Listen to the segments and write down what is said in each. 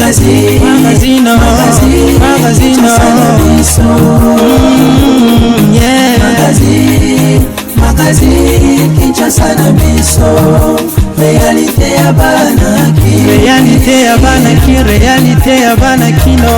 Magazine, magazine, magazine, yeah. Magazine, magazine, Kinshasa na biso. Réalité ya bana ki. Réalité ya bana ki, réalité ya bana kino.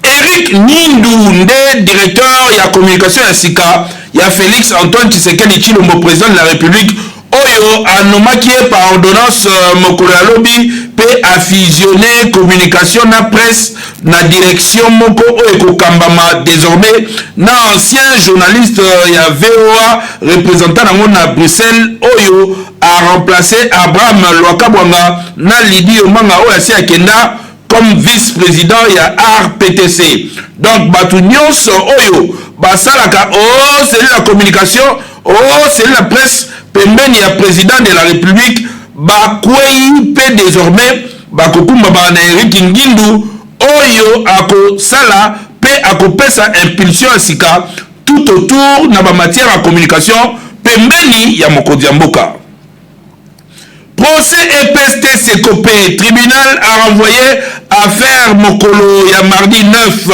Eric Nyindu nde directeur ya communication ya sika ya Félix Antoine Tshisekedi Tshilombo, président de la République, oyo anomaki ye par ordonnance mokolo ya lobi mpe afusionne communication na presse na direction moko oyo ekokambama désormais na ancien journaliste ya VOA, représentant nango na Bruxelles, oyo aremplace Abraham Lwakabwanga na Lidi Omanga oyo asi akenda comme vice-président ya ARPTC. Donc bato nyonso oyo basalaka o cellule la communication, o cellule la presse pembeni ya président de la République bakwei mpe désormais bakokumbama na Eric Ngindu oyo akosala mpe akopesa impulsion ya sika tout autour na bamatière ya communication pembeni ya mokonzi ya mboka. Procès EPST Secope, tribunal a renvoyé affaire mokolo ya mardi 9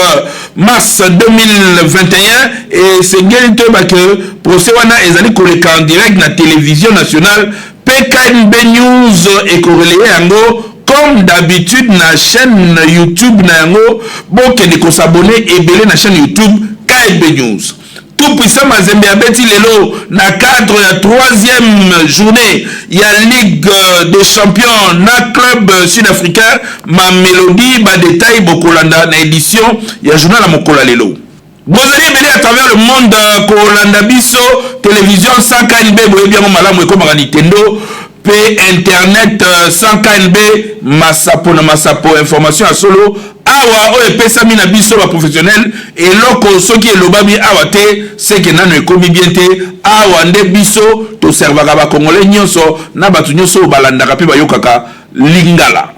mars 2021 et esengeli toyeba ke procès wana ezali koleka en direct na télévision nationale PKNB News ekorelayer yango comme d'habitude na chaîne YouTube na yango. Bokende kos'abonner ebele na chaîne YouTube KNB News. Tout Puissant Mazembe abeti lelo na cadre ya troisième journée ya Ligue des champions na club sud-africain Mamelodi. Badétail bokolanda na édition ya journal ya mokolo ya lelo. Bozali ebele à travers le monde kolanda biso. Télévision 100 KNB, boyebi yango malamu, ekomaka Nintendo mpe internet 100 KNB, masapo na masapo, information ya solo awa oyo epesami na biso baprofessionnel. Eloko soki elobami awa te, seke nano ekomi bien te. Awa nde biso toservaka bakongolais nyonso na bato nyonso oyo balandaka mpe bayokaka lingala.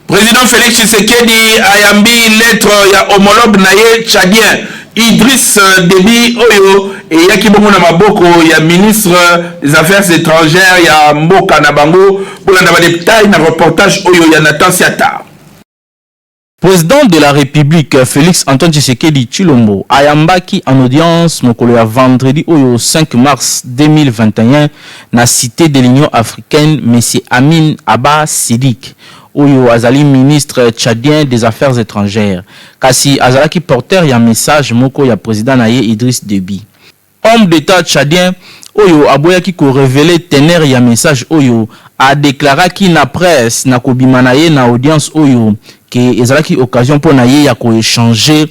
Président Félix Tshisekedi ayambi lettre ya homologue na ye tchadien Idriss Déby oyo eyaki bongo na maboko ya ministre des Affaires étrangères ya mboka na bango. Bolanda badétail na reportage oyo ya Nathan Siata. Président de la République Félix Antoine Tshisekedi Tshilombo ayambaki en audience mokolo ya vendredi oyo 5 mars 2021 na Cité de l'Union africaine monsieur Amin Abba Sidik oyo azali ministre tchadien des Affaires étrangères, kasi azalaki porteur ya message moko ya président na ye Idriss Déby. Homme d'État tchadien oyo aboyaki korévéler teneur ya message oyo adeklaraki na presse na kobima na ye na audience oyo ke ezalaki occasion mpo na ye ya koéchanger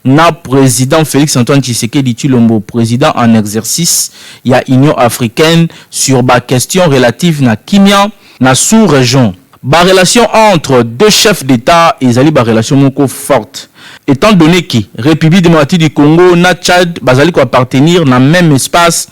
na président Félix Antoine Tshisekedi Tshilombo, président en exercice ya Union africaine, sur baquestion relative na kimia na sous-région. Barelation entre deux chefs d'État ezali barelation moko forte, étant donné que République démocratique du Congo na Tchad bazali koappartenir na même espace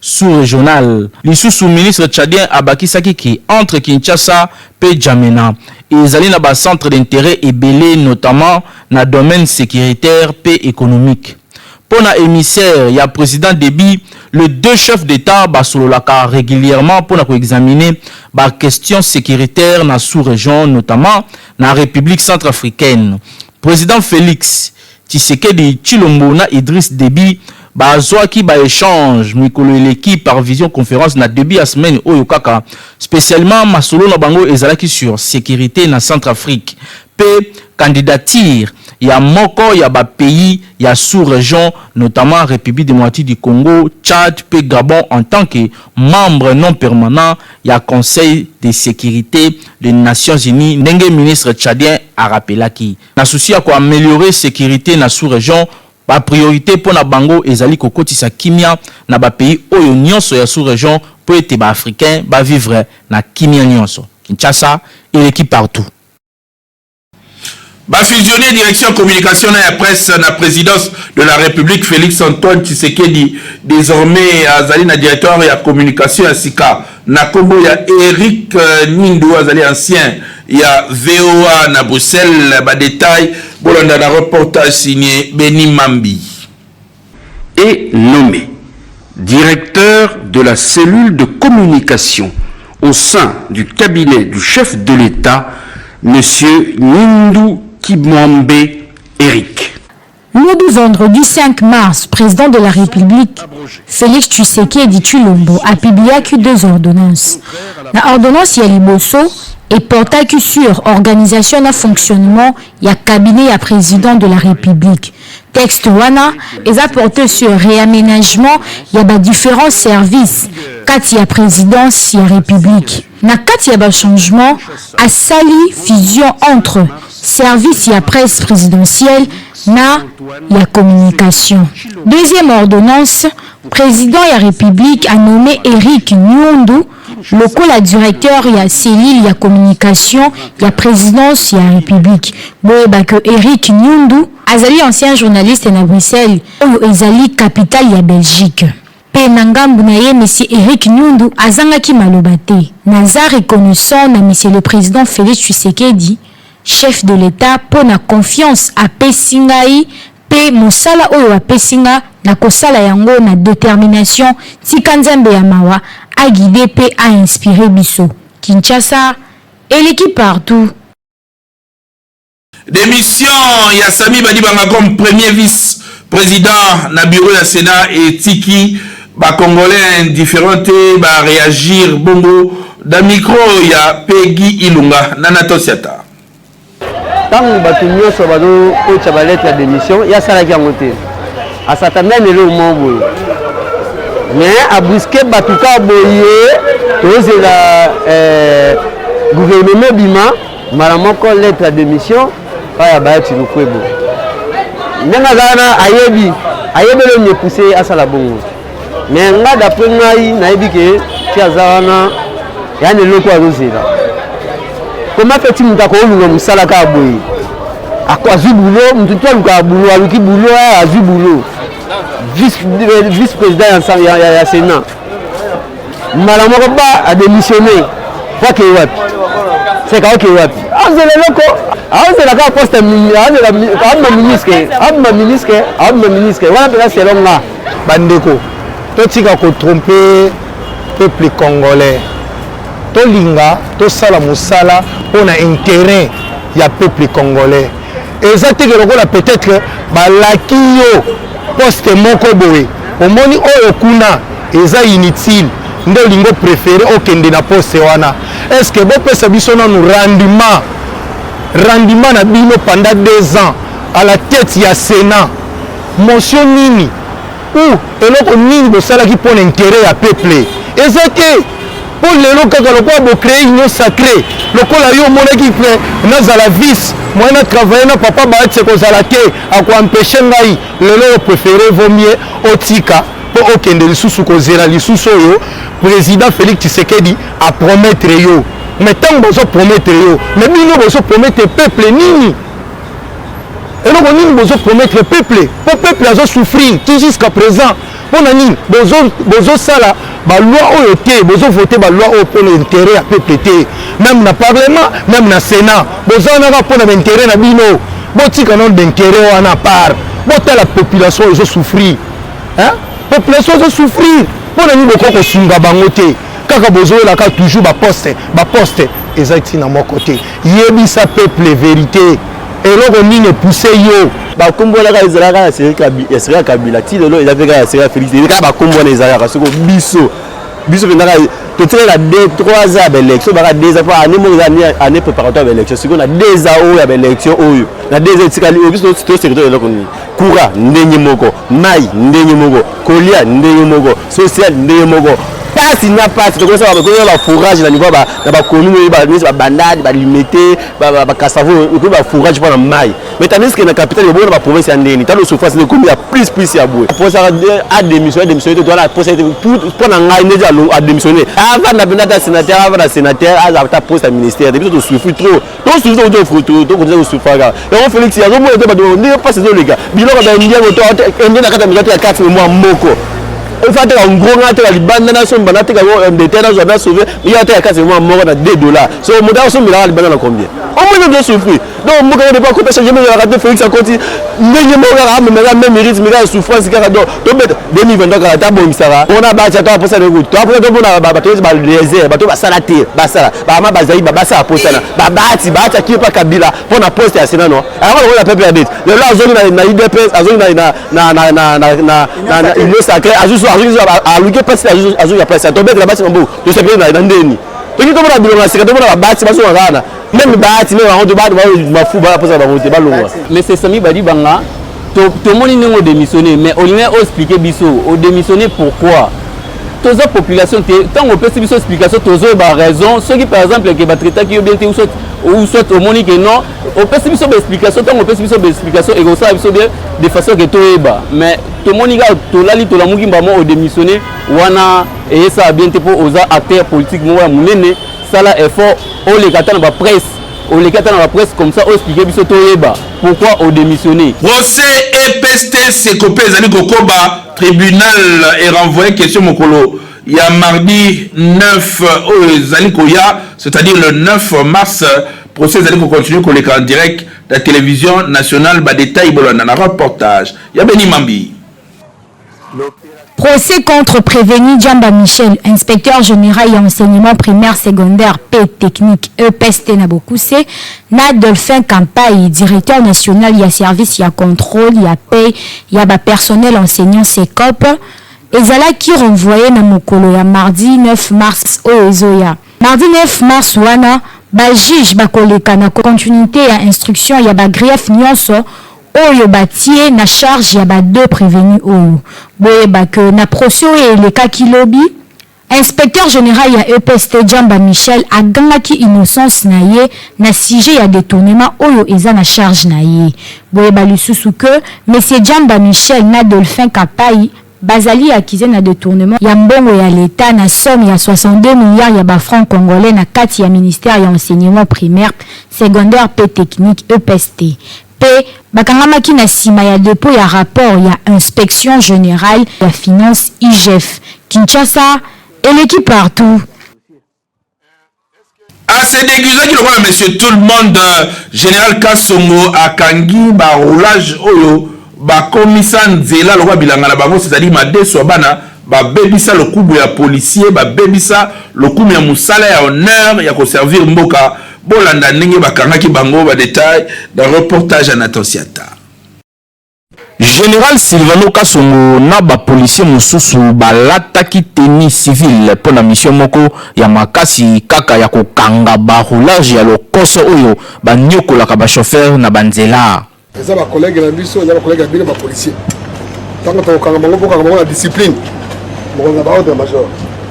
sous-régional. Lisusu, ministre tchadien abakisaki ke entre Kinshasa mpe N'Djamena ezali na bacentre d'intérêt ebele, notamment na domaine sécuritaire mpe économique. Mpo na émissaire ya président Déby, les deux chefs d'État basololaka régulièrement mpona koexaminer baquestion sécuritaire na sous-région, notamment na République centrafricaine. Président Félix Tshisekedi Tshilombo na Idriss Déby bazwaki baéchange mikolo eleki par visioconférence na début ya semaine oyo kaka. Spécialement, masolo na bango ezalaki sur sécurité na Centrafrique mpe candidature ya moko ya bapays ya sous-région, notamment République démocratique du Congo, Tchad mpe Gabon, en tant que membre non permanent ya Conseil de sécurité des Nations unies. Ndenge ministre tchadien arapelaki, na souci ya koaméliorer sécurité na sous-région, bapriorité mpo na bango ezali kokotisa kimia na bapays oyo nyonso ya sous-région mpo ete baafricain bavivre na kimia nyonso. Kinshasa eleki partout. Bafusionné direction communication na ya presse na présidence de la République. Félix Antoine Tshisekedi désormais azali na directeur ya communication ya sika na nkombo ya Eric Nindu, azali ancien ya VOA na Bruxelles. Badétail bolanda na reportage signé Beni Mambi. Et nommé Directeur de la cellule de communication au sein du cabinet du chef de l'État, M. Nyindu Kimwambe Eric. Lobi vendredi 5 mars, président de la République Félix Tshisekedi Tshilombo apubliaki deux ordonnances. Na ordonnance ya liboso eportaki sur organisation na fonctionnement ya cabinet ya président de la République. Texte wana eza porté sur réaménagement ya ba différents services kati ya présidence ya République. Na kati ya ba changement, asali fusion entre service ya presse présidentielle na ya communication. Deuxième ordonnance, président ya République a nommé Eric Nyundu lokola directeur ya cellule ya communication ya présidence ya République. Boyeba que Eric Nyundu azali ancien journaliste na Bruxelles oyo ezali capitale ya Belgique. Mpe na ngambu na ye, monsieur Eric Nyundu azangaki maloba te: "Naza reconnaissant na monsieur le président Félix Tshisekedi, chef de l'État, mpo na confiance apesi ngai mpe mosala oyo apesi nga. Nakosala yango na détermination. Tika Nzambe ya mawa aguide mpe ainspire biso." Kinshasa eleki partout. Démission ya Sami Badibanga comme premier vice-président na bureau ya Sénat etiki bacongolais indifférent te baréagir bongo. Na micro ya Peggy Ilunga na Natosiata. Ntango bato nyonso bazokotya balettre ya démission, ye asalaki yango te. Asatandani eloko moko boye, mais abrusque bato kaka boye. Tozela gouvernement ebima, mbala moko lettre ya démission oyo ya Bahati Lukwebo. Ndenge aza wana, ayebi, ayebeli oyo epousse asala bongo. Mais nga, d'après ngai, nayebi ke ti aza wana ya na eloko azozela. Koma feti, moto akooluka mosala kaka boye, azwi boulot. Motu to alukaka boulot, aluki boulot, azwi boulot vice président ya Sénat, mbala moko ba adémissionné po akei wapi? Seka okei wapi? Azela eloko, azela kaka poste, abima ministre, abima ministre, abima ministre wana mpenza, selon nga. Bandeko, totika kotromper peuple congolais. Tolinga tosala mosala mpona intérêt ya peuple congolais. Eza teke lokola peut-être balaki yo poste moko boye, omoni oyo kuna eza inutile, nde olingi opréféré okende na poste wana. Est ce que bopesa biso nanu rendement na bino pendant 2 ans à la tête ya Sénat? Motion nini ou eloko nini bosalaki mpona intérêt ya peuple? Eza te mpo lelo kaka lokola bocréer union sacrée, lokola yo omonaki nazala vice, moyen na travaille na papa Bahati kozala te, akoempêche ngai, lelo oyo préféré vaut mieux otika mpo okende lisusu kozela lisusu oyo président Félix Tshisekedi apromettre yo. Mais ntango bazopromettre yo, mais bino bozopromettre peuple nini? Eloko nini bozopromettre peuple? Mpo peuple azosouffrir ti jusqu'à présent. Mpo na nini bozosala baloi oyo te? Bozovote baloi oyo mpona intérêt ya peuple te. Même na parlement, même na Sénat, boza wana kaka mpona baintérêt na bino. Botika nano baintérêt wana part, botala population oyo ezosouffrir. Population ezosouffrir, mpo na nini bokoki kosunga bango te? Kaka bozoyelaka toujours baposte, baposte eza ntina moko te. Yebisa peuple vérité, eloko nini epousse yo? Bakombo wana kaka ezalaka ya série ya Kabila, ti lelo eza mpe kaka ya série ya Félix. Eza kaka bakombo wana ezalaka. Soko biso mpenza kaka totikali na 2 3 ans ya baélection, baka 2 ans, mpo année moko eza année préparatoire ya baélection. Sikoyo na 2 ans oyo ya baélection, oyo na 2 ans etikali oyo, biso tosécurité eloko nini? Courant ndenge moko, mai ndenge moko, kolia ndenge moko, social ndenge moko, pasi na pasi. Tokosa baforage na niveau na bacommune oyo neti babandadi, balimete, bakasavu, ekomi baforage mpona mai. Mais tandis que na capitale ebongo na baprovince ya ndeni, talo souffrance ekomi ya plus plus ya boye. Posaka adémissionne, adémissionne te, towana posa ete mpo na ngai ndeti adémissionne, avanda mpenza ata sénateur, avanda sénateur, aza ata poste ya ministère te. Biso tosouffrir trop, tosouffrir, tokontinue kosouffrir kaka yango. Félix azomona te bato ndenge mpasi ezoleka, biloko baindiango to indien na kati ya mika to ya kati mwa moko. Il faut ateka ngro nga ateka libanda nasomba nateka yango ndete nazwa na sauve ye ateka kasi mwa moko na 2 dollars so moto akosombelaka libanda na combien omoni ozo souffrir. Donc mboka yango depuis akota changement ezalaka te. Félix akoti ndenge moko kaka, amemaka même rythme kaka, souffrance kaka. Donc tobeta 2023 kaka te, abongisaka mpona batia to aposa nekutu to aposa tomona bato nyonso baleser, bato basala te, basala bama bazali basala posana babati baati akimi mpa Kabila mpona poste ya Sénat. No yango lokola peuple ya beti lelo azongi na UDPS, azongi na Union sacrée, azwi aluki mpasi, azongi ya place. Tobetela basi maboko, tosepeli na ndeni toki tomona bilongo ya sika, tomona babati bazonga kaka na même baati même bango to mafu baposa bango te balongwa. Mais Sami Badibanga, tomoni ndenge odémissionné, mais olingai oexpliquer biso odémissionné pourquoi. Toza population te. Ntango opesi biso explication, tozoyeba raison. Soki par exemple ke batraitaki yo bien te, ou soit omoni ke non, opesi biso baexplication. Ntango opesi biso baexplication, ekosala biso bien de façon ke toyeba. Mais tomoni kaka tolali, tolamuki mbamo odémissionné wana, eyesala bien te, mpo oza acteur politique moko ya monene. Sala effort, oleka ata na bapresse, oleki ata na bapresse comme ça, oexpliquer biso toyeba pourquoi odémissionné. Procès EPST Secope ezali kokoba. Tribunal erenvoyé question mokolo ya mardi 9 oyo ezali koya, c'est-à-dire le 9 mars. Procès ezali kocontinue koleka en direct la télévision nationale. Badétail bolanda na reportage ya Beni Mambi. Procès contre prévenu Djamba Michel, inspecteur général et enseignement primaire, secondaire, P technique, EPST na Bokuse, na Dolphin Campagne, directeur national ya service ya contrôle, ya paie, ya ba personnel enseignant SECOP, ezalaki renvoyé na mokolo ya mardi 9 mars oyo ezoya. Mardi 9 mars wana, ba juge bakoleka na continuité ya instruction ya ba grief nyonso oyo batie na charge ya ba deux prévenus oyo. Boyeba ke na procès oyo elekaki lobi, inspecteur général ya EPST Djamba Michel agangaki innocence na ye na sujet ya détournement oyo eza na charge na ye. Boyeba lisusu ke monsieur Djamba Michel na Dolphin Kapai bazali accusé na détournement ya mbongo ya l'État na somme ya 62 milliards ya bafrancs congolais na kati ya ministère ya enseignement primaire, secondaire pe technique, EPST, mpe bakangamaki na nsima ya dépôt ya rapport ya inspection générale ya finance, IGF. Kinshasa eleki partout. Ase déguisaki lokola monsieur tout le monde, général Kasongo akangi baroulage oyo bakomisa nzela lokola bilanga na bango, c'est-à-dire madeso ya bana. Babebisa lokumu ya policier, babebisa lokumu ya mosala ya honneur ya koservir mboka. Bolanda ndenge bakangaki bango, badétail dans reportage ya Nathan Siata. Général Silvano Kasongo na bapolisier mosusu balataki tenue civile mpo na mission moko ya makasi kaka ya kokanga baroulage ya lokoso oyo banyokolaka bachauffeur na banzela. Eza bacollègue na biso, eza bacollègue ya bino bapolicier. Ntango tokokanga bango, bokanga bango na discipline, mokonzi na baordre major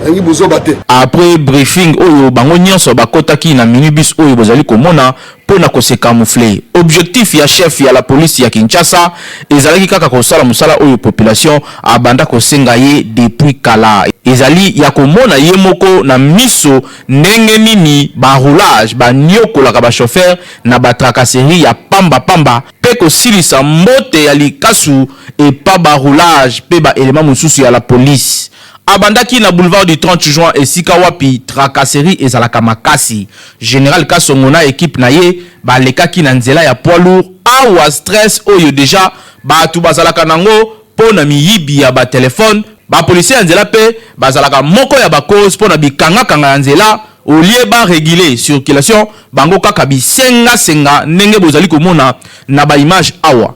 alingi bozoba te. Après briefing oyo, bango nyonso bakotaki na minibus oyo bozali komona mpo na kose camoufler. Objectif ya chef ya la police ya Kinshasa ezalaki kaka kosala mosala oyo population abanda kosenga ye depuis kala, ezali ya komona ye moko na miso ndenge nini baroulage banyokolaka bachauffeur na batracasserie ya pambapamba, mpe kosilisa mbote ya likasu epa baroulage mpe baélément mosusu ya la police. Abandaki na boulevard du 30 juin, esika wapi tracasserie ezalaka makasi. Général Kasongo na équipe na ye balekaki na nzela ya poids lourd. Awa stress oyo deja bato bazalaka nango mpo na miyibi ya batelefone, bapolisier ya nzela mpe bazalaka moko ya bacause mpo na bikangakanga ya nzela. Au lieu baréguler circulation, bango kaka bisengasenga, ndenge bozali komona na baimage awa.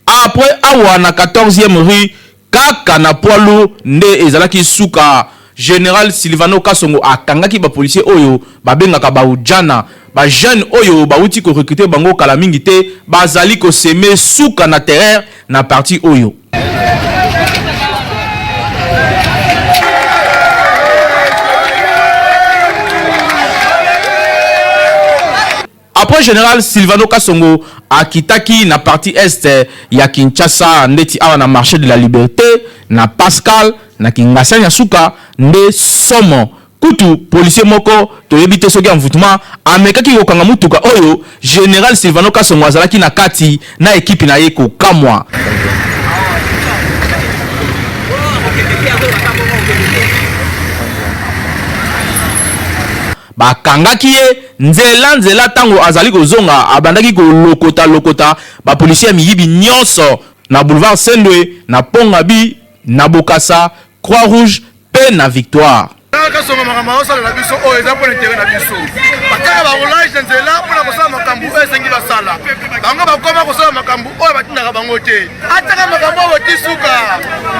Après awa na 14e rue, kaka na poids lourd nde ezalaki suka. Général Silvano Kasongo akangaki bapolisier oyo babengaka baujana, bajeune oyo bauti korecruter bango kala mingi te, bazali kosemer suka na terreur na parti oyo. Après, général Silvano Kasongo akitaki na partie est ya Kinshasa, ndeti awa na marché de la Liberté, na Pascal, na Kingasani ya suka nde somo. Kutu, policier moko, toyebi te soki envoutement, amekaki kokanga motuka oyo General Sylvano Kasongo azalaki na kati na ekipi na ye. Kokamwa! Bakangaki ye nzela nzela ntango azali kozonga, abandaki kolokota lokota ba policiers ya miyibi nionso na boulevard Sendwe, na Pont Gaby, na Bokassa, Croix Rouge mpe na Victoire. Tala Kasongo makambo azosalela biso oyo eza mpo na interet na biso. Bataka ba roulage na nzela mpo na kosala makambo oyo esengi basala. Bango bakoma kosala makambo oyo batindaka bango te. Ataka makambo oyo ti suka.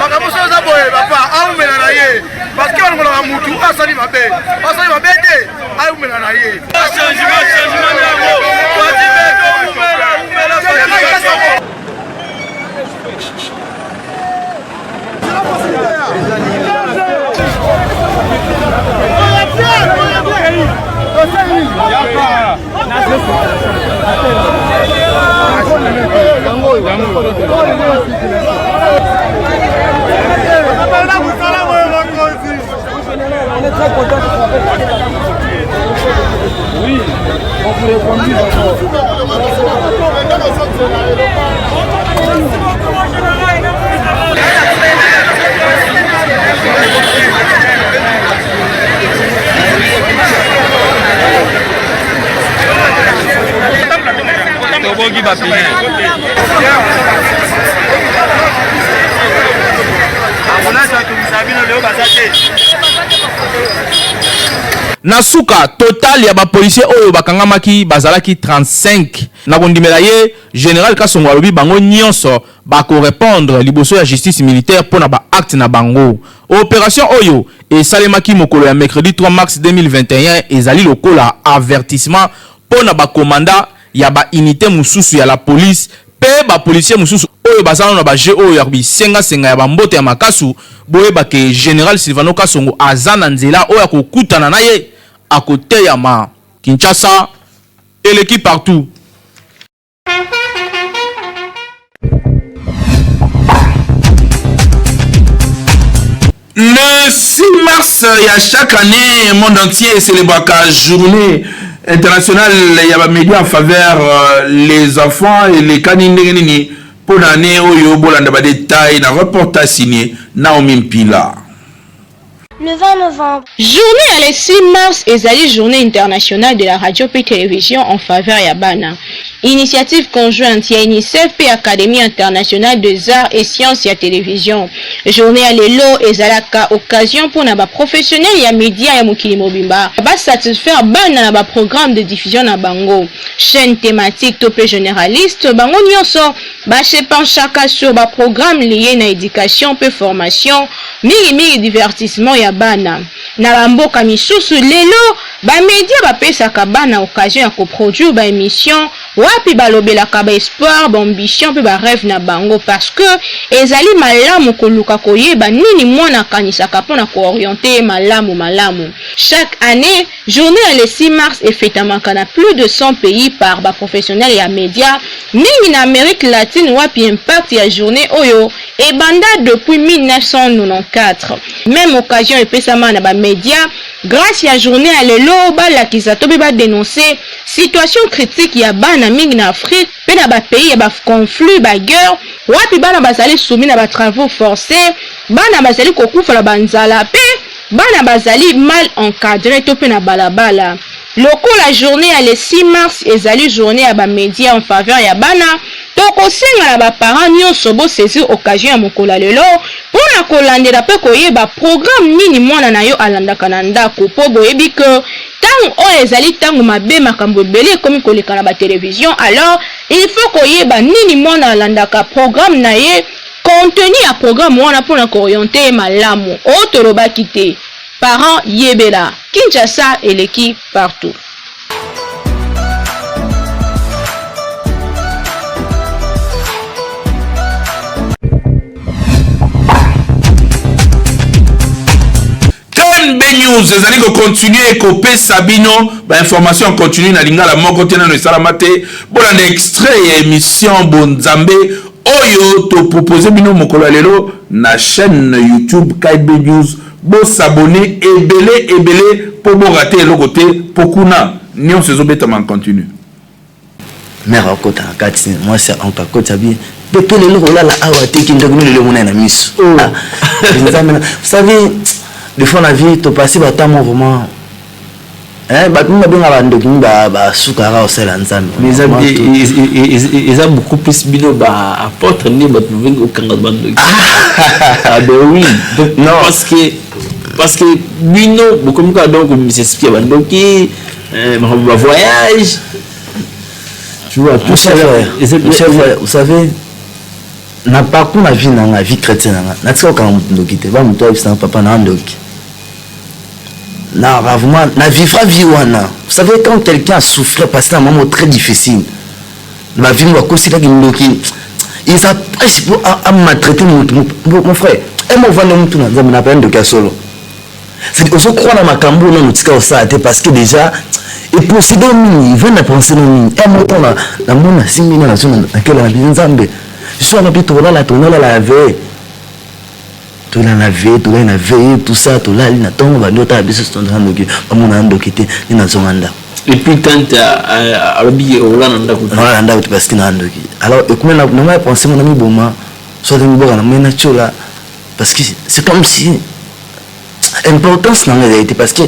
Makambo soki eza boye papa aumela na ye. Parce que balongolaka mutu oyo asali mabe. Asali mabe te aumela na ye. Changement, changement yango. Fatshi Beton umela, umela Fatshi. Oui, on vous reconduit d'abord. Toboki bapine. Na suka, total ya ba policiers oyo bakangamaki bazalaki 35. Na kondimela ye, General Kasongo alobi bango nionso ba ko repondre liboso ya justice militaire mpo na ba actes na bango. Operation oyo esalemaki mokolo ya mercredi 3 mars 2021 ezali lokola avertissement mpo na ba commandants ya ba unites mosusu ya la police mpe ba policiers mosusu oyo baza nano na ba jeux oyo ya bisenga senga ya ba mbote ya makasu. Boyeba ke General Sylvano Kasongo aza na nzela oyo akokutana na ye akoteyama. Kinshasa eleki partout. Le 6 mars ya chaque année, monde entier célébraka journée internationale ya ba médias en faveur euh, les enfants elekani ndenge nini mpo na année oyo bolanda ba détails na reportage signé Naomi Mpila. Le 20 novembre. Journee ya le 6 mars ezali journee internationale de la radio mpe television en faveur ya bana. Initiative conjointe ya Unicef mpe Academie internationale des arts et sciences ya television. Journee ya lelo ezalaka occasion mpo na ba professionnels ya media ya mokili mobimba ba satisfaire bana na ba programmes de diffusion na bango. Chaines thematiques to mpe generalistes, bango nionso Ba se penchaka sur ba programmes lies na education mpe formation, mingi mingi divertissement ya bana. Na ba mboka misusu, lelo, ba medias bapesaka bana occasion ya ko produire ba emissions wapi balobelaka ba espoirs, ba ambitions mpe ba reves na bango parce que ezali malamu koluka koyeba nini mwana akanisaka mpo na ko orienter ye malamu malamu. Chaque annee, Journee ya le 6 mars efetamaka na plus de 100 pays par ba professionnels ya media, mingi na Amerique latine wapi impact ya journee oyo ebanda depuis 1994. Meme occasion epesama na ba media grace ya journee ya lelo balakisa to pe ba denoncer situation critique ya bana mingi na Afrique pe na ba pays ya ba conflits, ba guerres wapi bana bazali soumis na ba travaux forces, bana bazali kokufa na ba nzala pe Bana bazali mal encadre to pe na balabala. Lokola journee ya le 6 mars ezali journee ya ba media en faveur ya bana, tokosenga na ba parents nionso bo saisir occasion ya mokolo ya lelo po na kolandela pe koyeba programme nini mwana na yo alandaka na ndaku po boyebi que tango oyo ezali tango mabe makambo ebele ekomi koleka na ba television alors il faut koyeba nini mwana alandaka programme na ye Contenu ya programme wana pona ko orienter ye malamu. Oh tolobaki te. Parents yebela. Kinshasa eleki partout. KNB News ezali ko continuer kopesa bino ba information en continu na lingala moko te nano esalama te. Bolanda extrait ya emission Bonzambe. Oyo to proposer bino mokolo ya lelo na chaine YouTube KB News, bo s'abonner ebele ebele po bo rater eloko te po kuna nionso ezo betama en continu. Mère akota na kati, mwasi ya oncle akoti abi pepe lelo kolala awa te kindoki no lelo emonani na miso. Oh. Ah, Nzambe na, vous savez, des fois na vie to passer ba temps vraiment Eh, bato mingi babengaka bandoki mingi basukaka kosala nzambe. Mais eza beaucoup plus bino ba apôtre nde bato babengi kokanga bandoki. Ah ben oui, donc, non. Parce que bino bokomi kaka donc kobimisa esprit ya bandoki, euh, makambo ba voyage. Tu vois, tout ça. Vous savez, na parcours na vie na nga, vie chrétienne na nga, natika kokanga moto ndoki te, ba moto ayebisa nga papa na ndoki. Na vraiment na vivra vie wana. Vous savez quand quelqu'un a souffert parce que un moment très difficile, ma vie mwa kosika kindoki, eza pasi po a maltraiter moto, mon frère. Et moi vanda mutu na nzambe na pa ndoki ya solo. C'est ozo croire na makambo nanu tika osala te parce que déjà eposede mingi vanda pense no mingi e moko na namona simbi na nazo na kela na nzambe biso wana mpe tolala tolala ya veye tolala na veye tolali na veye tout ça tolali na ntongo bandi otala biso tondaka ndoki bamona ndoki te nde nazonga ndako. Et puis tante alobi olala na ndako te, olala na ndako te parce que na ndoki. Alors ekumi na ngai pense mona miboma soit miboka na moi na tiola parce que c'est comme si importance na ngai ezali te parce que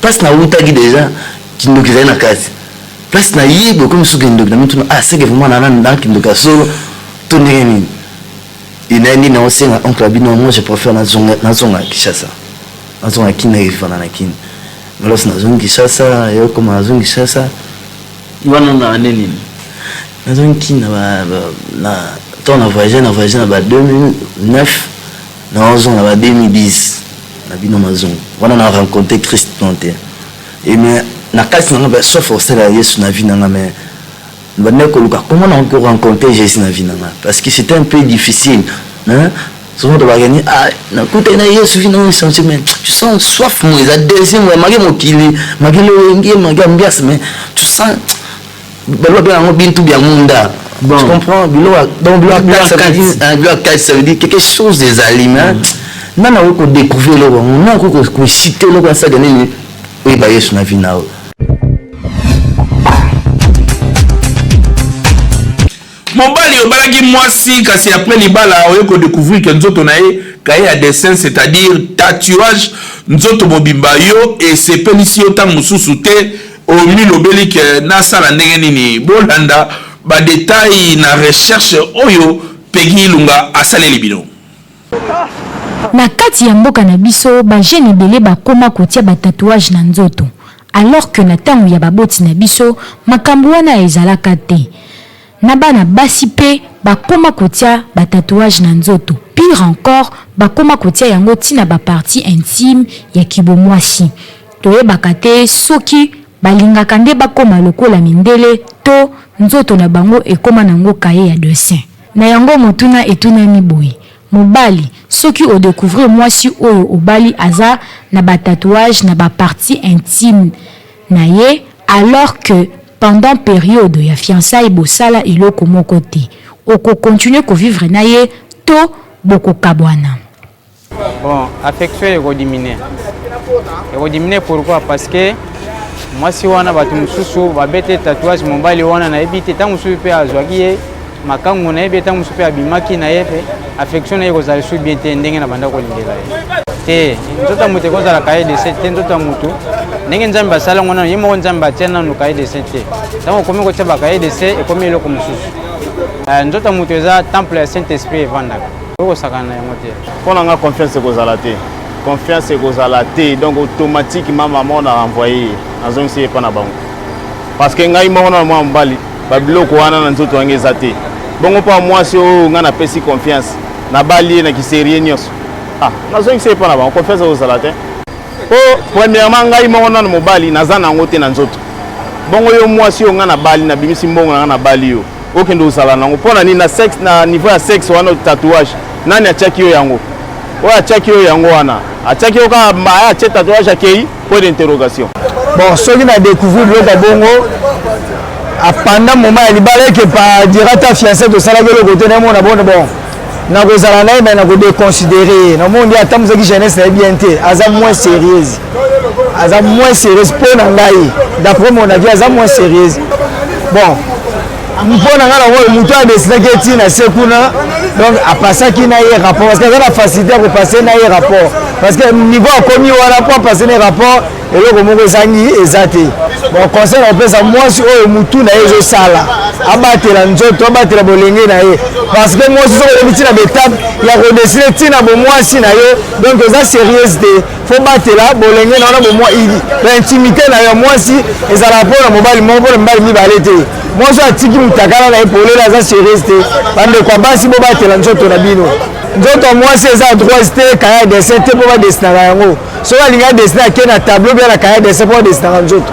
place nawutaki déjà kindoki ezali na kati, place nayebi okomi soki kindoki na mituna ah c'est que vraiment na na kindoki ya solo to ndenge nini. Inaye nini naosenga oncle abi non, moi je préfère nazonga nazonga Kinshasa, nazonga Kin evanda na Kin. Alors nazongi Kinshasa, eyokoma nazongi Kinshasa. Wana na année nini? Nazongi Kin na ba na ntango na voyage na voyage na ba 2009, nazonga na ba 2010 na bino nazonga wana na rencontre Christ non te. Et mais na kati na nga sauf osala Yesu na vie na nga, mais bandaki koluka comment na ko rencontrer Jésus na vie na nga parce que c'était un peu difficile hein. Souvent tobakani ah nakutani na Yesu vie na nga change, mais tu sens soif mo eza deuxième ya maki mokili maki loyenge maki ambiance, mais tu sens baloba mpe yango bintu bya munda. Bon. Tu comprends? Biloko donc biloko ça veut dire biloko ça veut dire quelque chose ezali mais nana okoki kodécouvrir eloko yango, nana okoki kocite eloko asaka nini oyeba Yesu na vie na yo. Mobali obalaki mwasi kasi après libala oye ko découvrir que nzoto na ye cahier ya dessin, c'est-à-dire tatouage nzoto mobimba, yo esepelisi yo ntango mosusu te, omilobeli ke nasala ndenge nini? Bolanda ba details na recherche oyo Peggy Ilunga asaleli bino. Na kati ya mboka na biso, ba jeunes ebele bakoma kotia ba tatouages na nzoto alors que na tango ya baboti na biso makambo wana ezalaka te. Na bana basi pe bakoma kotia ba tatouages na nzoto, pire encore bakoma kotia yango ti na ba parties intimes ya kibomwasi. Toyebaka te soki balingaka nde bakoma lokola mindele to nzoto na bango ekoma nango cahier ya dessin. Na yango motuna etunami boye, mobali soki o decouvrir mwasi oyo obali aza na ba tatouages na ba parties intimes na ye alors que pendant periode ya fiançailles bosala eloko moko te, oko continuer ko vivre na ye to bokokabwana? Bon, affection eko diminuer. Eko diminuer pourquoi? Parce que mwasi wana bato mosusu babete tatouage mobali wana nayebi te ntango mosusu mpe azwaki ye makangu nayebi ntango mosusu mpe abimaki na ye mpe affection na ye ekozala lisusu bien te ndenge na banda kolingela ye te. Nzoto ya moto ekozala kaye dessin te. Nzoto ya moto ndenge Nzambe asala yango nano ye moko Nzambe atia nano kaye dessin te. Ntango okomi kotia bakaye dessin ekomi eloko mosusu. Nzoto ya moto eza temple ya Saint Esprit evandaka, okosakana na yango te. Mpo na nga confiance ekozala te, confiance ekozala te, donc automatiquement mama na renvoye ye, nazongisi ye epa na bango parce que ngai moko na mwana mobali babiloko wana na nzoto yango eza te. Bongo mpo mwasi oyo ngai napesi confiance, nabali ye na kiserie nyonso, ah nazongisi ye epa na bango, confiance ekozala te. Po premièrement ngai moko nano mobali naza na yango te na nzoto, bongo yo mwasi oyo ngai nabali, nabimisi mbongo na ngai nabali yo, okende ozala nango mpo na nini na sexe, na niveau ya sexe wana tatouage nani atiaki yo yango? Oyo atiaki yo yango wana atiaki yo kaka aya atie tatouage akei, point d'interrogation. Bon, soki na découvrir biloko ya bongo, Pendant moment ya libala eke pa dirata fiancé tosalaki eloko te, namona bon bon nakozala na ye me nakodeconsidere ye. Namoni nde atambusaki jeunesse na ye bien te, aza moins sérieuse, aza moins sérieuse mpo na ngai, d'après mon avis aza moins sérieuse. Bon, mpo na ngai nango moto adesinaki ye ntina se kuna, donc apasaki na ye rapport parce que aza na facilité ya kopase na ye rapport, parce que niveau akomi wana mpo apase na ye rapport, eloko moko ezangi eza te. Bon, conseil na kopesa mwasi oyo mutu na ye ezosala, abatela nzoto, abatela bolenge na ye, parce que mwasi soki okomi ntina baetape ya kodesine ntina bomwasi na yo, donc eza sérieuse te. Fo batela bolenge na wana, baintimité na yo. Mwasi ezalaka mpo na mobali moko, mpo na mibali mibale te. Mwasi oyo atiki mutakala na ye polele aza sérieuse te. Bandeko ya basi, bobatela nzoto na bino. Nzoto ya mwasi eza droite te, kaya ya dessin te mpo badesinaka yango. Soki alingi adesine, ake na tableau bia na kaya dessin mpo adesinaka nzoto.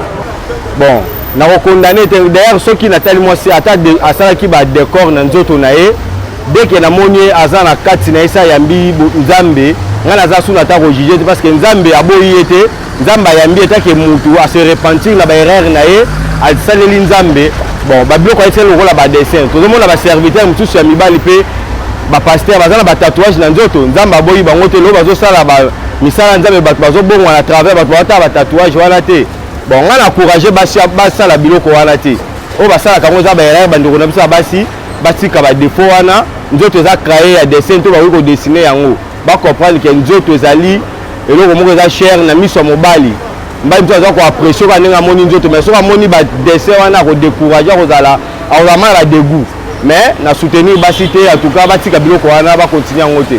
Bon, nakokondane te. D'ailleurs, soki natali mwasi ata asalaki badécor na nzoto na ye, dès que namoni ye aza na kati na ye, sa ayambi Nzambe, ngai naza suna ata kojuge te, parce que Nzambe aboyi ye te, Nzambe ayambi ye take mutu ase repentir na baerreur na ye, asaleli Nzambe. Bon, babiloko ayesali lokola badessin, tozomona baserviteur mosusu ya mibali mpe bapasteur baza na batatouage na nzoto, Nzambe aboyi bango te. Loo bazosala misala Nzambe, bato bazobongwa na travers, bato bazotala batatouage wana te. Bon, ngai na encourage basi basala biloko wana te. Oyo basalaka yango eza baerreur. Bandeko na biso ya basi batika badefo wana. Nzoto eza craye ya dessin to bakoki kodessine yango. Bacomprendre ke nzoto ezali eloko moko eza cher na miso ya mobali. Mobali mosusu aza koapprécie kaka ndenge amoni nzoto, mais soki amoni badessin wana akodécourage, akozala akozala mal à dégoût. Mais na soutenir basi te, en tout cas batika biloko wana, bakontinue yango te.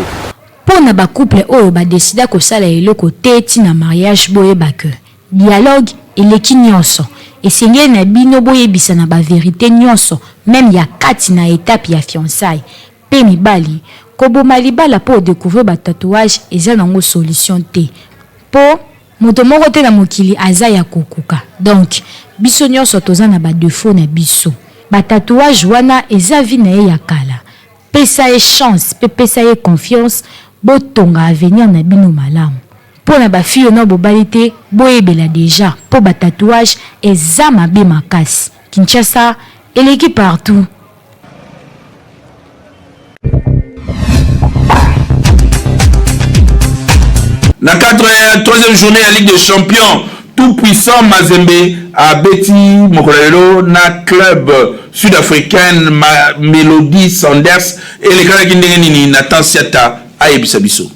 Mpo na bacouple oyo badesida kosala eloko te ntina mariage, boyeba ke dialogue eleki nyonso. Esengeli na bino boyebisana baverité nyonso, meme ya kati na etape ya fiançailles. Mpe mibali, koboma libala mpo odécouvrir batatouage eza nango solution te, mpo moto moko te na mokili aza ya kokoka. Donc biso nyonso toza na badefo na biso. Batatouage wana eza vie na ye ya kala. Pesa ye chance mpe pesa ye confiance, botonga avenir na bino malamu. Mpo na bafille oyo nao bobali te, boyebela deja mpo batatouage eza mabe makasi. Kinshasa eleki partout. Na cadre ya troisième journée ya Ligue des Champions, tout puissant Mazembe abeti mokolo ya lelo na club sud-africaine Mamelodi Sundowns. Elekanaki ndenge nini? Nathan Siata ayebisa biso.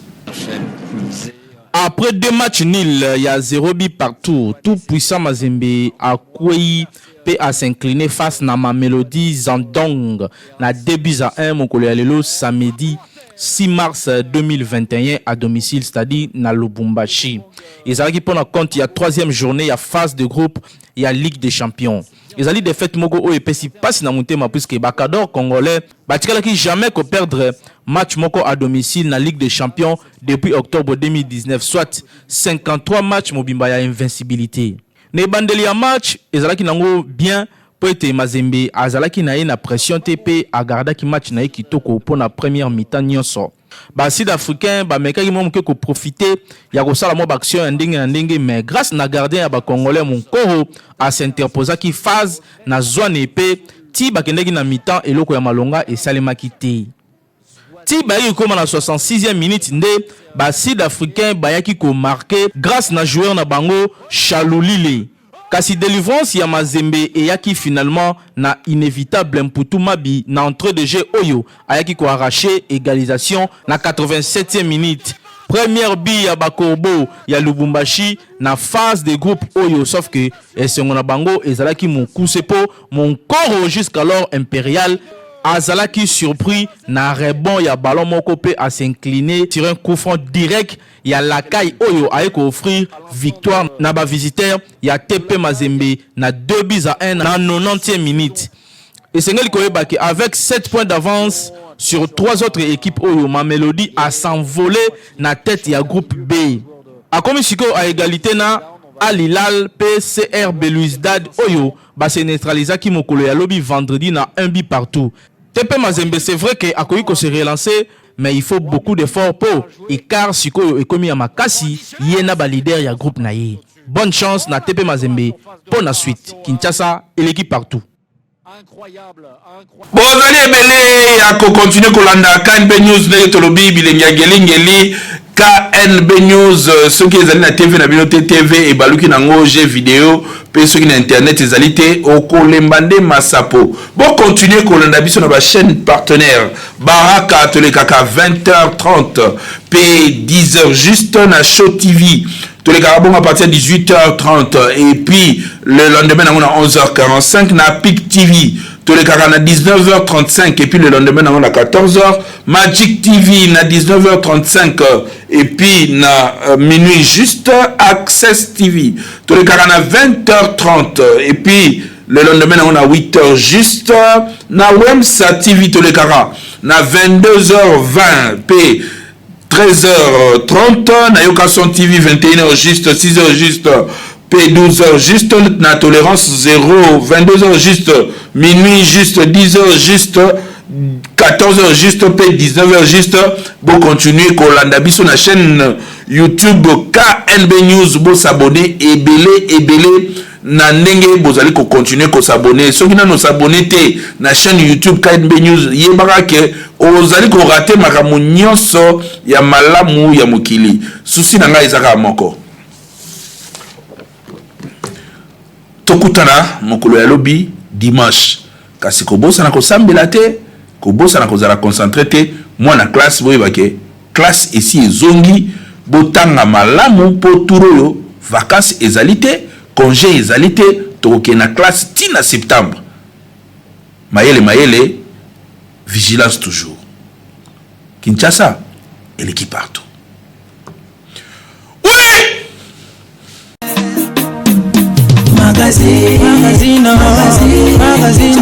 Après deux matchs nuls ya 0 but partout, tout puissant Mazembe akwei mpe a s'incliner face na Mamelodi Sundowns na 2 buts à 1 mokolo ya lelo samedi 6 mars 2021 à domicile, c'est-à-dire na Lubumbashi. Ezalaki mpona compte ya troisième journée ya phase de groupe ya Ligue des Champions. Ezali défaite moko oyo epesi mpasi na motema, puisque bacador congolais batikalaki jamais koperdre match moko à domicile na Ligue des Champions depuis octobre 2019, soit 53 match mobimba ya invincibilité. Na ebandeli ya match ezalaki nango bien, mpo ete Mazembe azalaki na ye na pression te mpe agardaki match na ye kitoko. Mpo na première mi-temps nyonso, basud africain bamekaki mwa moke koprofite ya kosala mwa baaction ya ndenge na ndenge, mais grâce na gardien ya bacongolais Monkoro asinterposaki phase na zwane mpe ti bakendaki na mi-temps, eloko ya malonga esalemaki te. Ti bayaki kokóma na 66e minute nde basud africain bayaki komarquer grâce na joueur na bango Shalulile. Kasi délivrance ya Mazembe eyaki finalement na inévitable Mputu Mabi na entrée de jeu oyo ayaki koarracher égalisation na 87e minute. Première but ya bacorbeau ya Lubumbashi na phase de groupe oyo, sauf que esengo na bango ezalaki mokuse, mpo Monkoro jusqu'alors impérial azalaki surpris na rebond ya ballon moko mpe as'incliné sur un coup franc direct ya Lakai oyo aye kooffrir victoire na bavisiteur ya TP Mazembe na 2 buts à 1 na 90e minute. Esengeli koyeba ke avec 7 points d'avance sur trois autres équipes oyo, Mamelodi a s'envolé na tête ya groupe B. Akomi sikoyo à égalité na Al Hilal mpe CR Belouizdad oyo base neutralisaki mokolo ya lobi vendredi na 1 but partout. TP Mazembe, c'est vrai ke akoki kose relancer, mais il faut beaucoup d'efforts mpo écart sikoyo ekomi ya makasi ye na baleader ya groupe na ye. Bonne chance na TP Mazembe mpo na suite. Kinshasa eleki partout. Bozali ebele ya ko continuer kolanda KNB News ndenge tolobi bilengi ya ngelingeli KNB News soki ezali na TV na bino te TV ebaluki nango jeu video pe soki na internet ezali te okolemba nde masapo. Bo continuer kolanda biso na ba chaînes partenaires Baraka tolekaka 20h30 pe 10h juste na Show TV tolekaka bongo à partir ya 18h30 et puis le lendemain nango na 11h45 na Pic TV tolekaka na 19h35 et puis le lendemain nango na 14h Magic TV na 19h35 et puis na euh, minuit juste Access TV tolekaka na 20h30 et puis le lendemain nango na 8h juste na Wemsa TV tolekaka na 22h20 pe 13h30 na Yoka Son TV 21h juste 6h juste pe 12h juste na Tolérance 0 22h juste minuit juste 10h juste 14h juste pe 19h juste bo continuer kolanda biso na chaîne YouTube KNB News bo s'abonner ebele ebele na ndenge bozali ko continuer ko s'abonner soki nanu s'abonner te na chaîne YouTube KNB News yebaka ke ozali ko rater makambo nyonso ya malamu ya mokili souci na ngai eza kaka moko tokutana mokolo ya lobi dimanche kasi kobosana kosambela te kobosana kozala concentre te mwana classe boyeba ke Classe esi ezongi, botanga malamu po tour oyo vacances ezali te, conge ezali te, tokokende na classe ti na septembre. Mayele mayele, vigilance toujours. Kinshasa eleki partout. Oui! Magazine, magazine, magazine, magazine,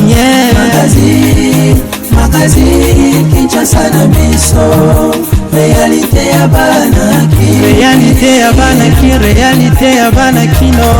yeah. Magazine, magazine, Kinshasa na biso. Réalité ya bana ki. Réalité ya bana ki, réalité ya bana kino.